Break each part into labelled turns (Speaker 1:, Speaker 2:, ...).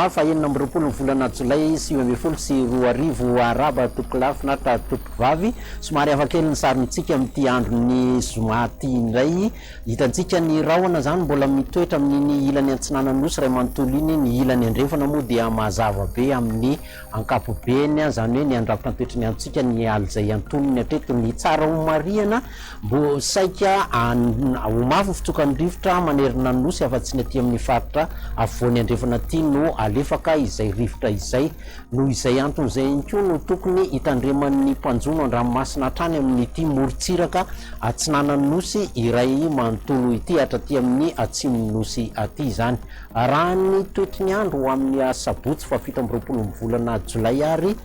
Speaker 1: Zoma faha 26 ny volana jolay 2019. Arahaba tompokolahy, finaritra tompokovavy. Somary hafa kely ny sarintsika amin'ity andron'ny zoma ity indray. Hitantsika ny rahona izany mbola mitoetra amin'iny ilany antsinanan'ny nosy iray manontolo iny, ny ilany andrefana moa dia mazava be amin'ny ankapobeny, izany hoe ny handrafitra ny toetry ny androntsika ny alizay antonony hatreto. Ny tsara ho marihana, mbo saika ho mafy ny fitsokan'ny rivotra manerana ny nosy afa-tsy ny aty amin'ny faritra afovoany andrefana aty no alefaka izay rivotra izay. Noho izay antony izay ihany koa no tokony hitandreman'ny mpanjono an-dranomasina hatrany amin'ity morontsiraka atsinanan'ny Nosy iray manontolo ity hatraty amin'ny atsimon'ny Nosy aty izany. Raha ny toetry ny andro ho amin'ny asabotsy faha 27 ny volana jolay ary,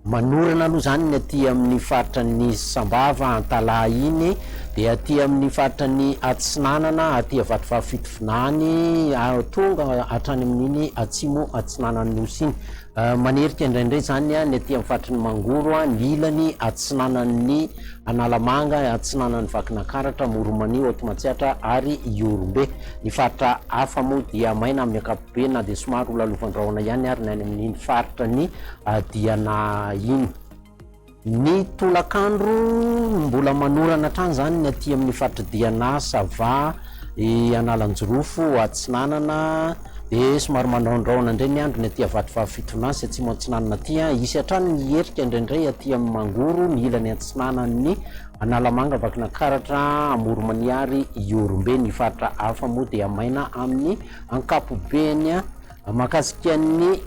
Speaker 1: Manorana aloha izany ny aty amin'ny faritra ny Sambava, Antalaha iny, dia aty amin'ny faritra ny Atsinanana, aty Vatovavy Fitovinany, tonga hatrany amin'iny Atsimo Atsinanan'ny Nosy iny. Manerika indraindray izany ny aty amin'ny faritry ny Mangoro, ny ilany atsinanan'ny Analamanga, atsinanan'i Vakinankaratra, Amoron'i-Mania, Haute Matsiatra ary Ihorombe. Ny faritra hafa moa dia maina amin'ny ankapobeny na dia somary ho lalovan-drahona ihany ary ny any amin'iny faritra ny Diana iny. Ny tolakandro mbola manorana hatrany izany ny aty amin'ny faritr'i Diana, Sava, Analanjirofo, Atsinanana, dia somary mandrahondrahona indray ny andro ny aty Vatovavy Fitovinany sy Atsimo Atsinanana aty. Hisy hatrany ny herika indraindray aty amin'ny Mangoro, ny ilany atsinanan'ny Analamanga, Vakinankaratra, Amoron'i-Mania ary Ihorombe. Ny faritra hafa moa dia maina amin'ny ankapobeny. Mahakasika ny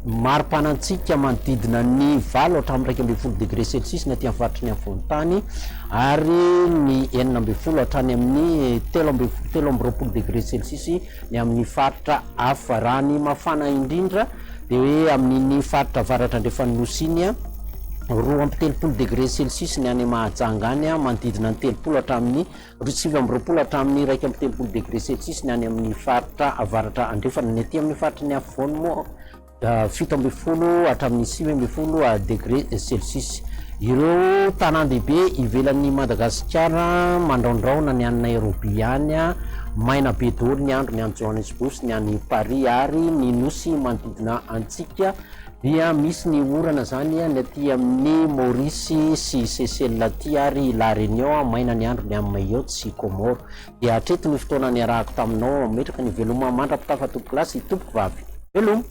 Speaker 1: mari-panantsika manodidina ny 8 hatramin'ny 11 degré celsius ny aty amin'ny faritry ny afovoan-tany ary ny 16 hatrany amin'ny 23 degré celsius ny amin'ny faritra hafa. Raha ny mafana indrindra dia hoe amin'iny faritra avaratra andrefan'ny Nosy iny, 32 degré celsius ny any Mahajanga any, manodidina ny 30 hatramin'ny 29 hatramin'ny 31 degré celsius ny any amin'ny faritra avaratra andrefana. Ny aty amin'ny faritry ny afovoany moa 17 hatramin'ny 19 degré celsius. Ireo tanàn-dehibe ivelan'i Madagasikara mandraondraona ny any Nairobi any, maina be daholo ny andro ny any Johannesburg sy ny any Paris ary ny nosy manodidina antsika dia misy ny orana izany ny aty amin'ny Maurice sy Seychelles aty ary La Réunion, maina ny andro ny any Mayotte sy Comores. Dia hatreto ny fotoana niarahako taminao, mametraka ny veloma mandra-pitafa tompokolahy sy tompokovavy. Veloma!